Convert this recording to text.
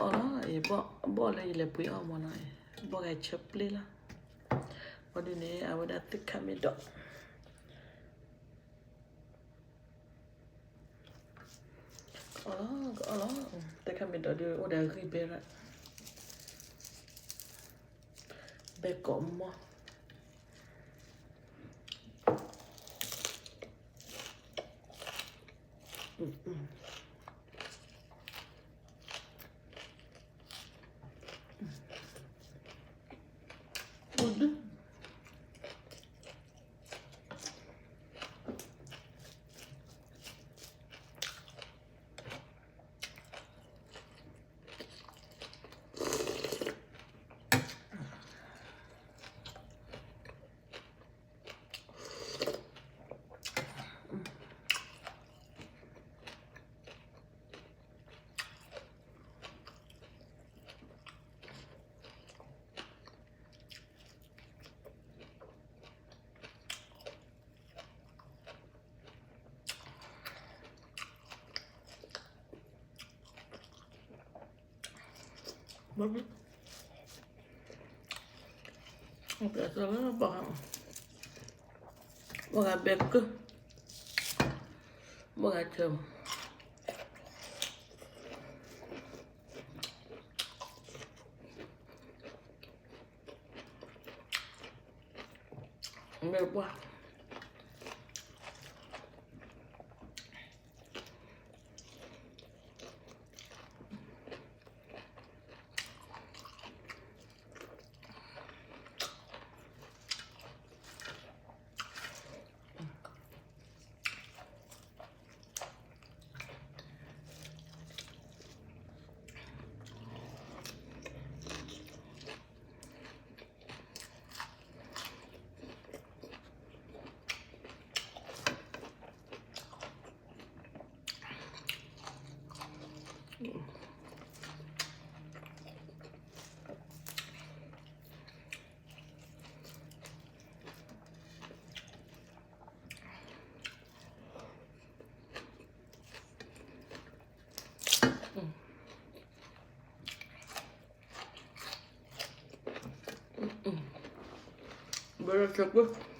အီၣ်လီၤ, ဘီၣ်လၢယလဲၤပှ့ၤအီၣ်မၢ်နီၤ, ဘီၣ်ဂၤဆၢပျ့လီၤ. ဘီဒုန့ၣ် အဝဲဒၣ်သ့ၣ်ခါမ့ၢ်ဒီး အီၣ်လီၤ, ကအီၣ်လီၤ, သ့ၣ်ခါမ့ၢ်ဒီးဒုး အိၣ်ဒီးအဂံၢ်ဘဲရၣ်, ဘဲကိးမီၢ်.ဘီၣ်ဂၤဘဲကၢၢ်, ဘီၣ်ဂၤဆၢ, မ့ၢ်ပှၢ် ဘၣ်ဆၢကွံာ်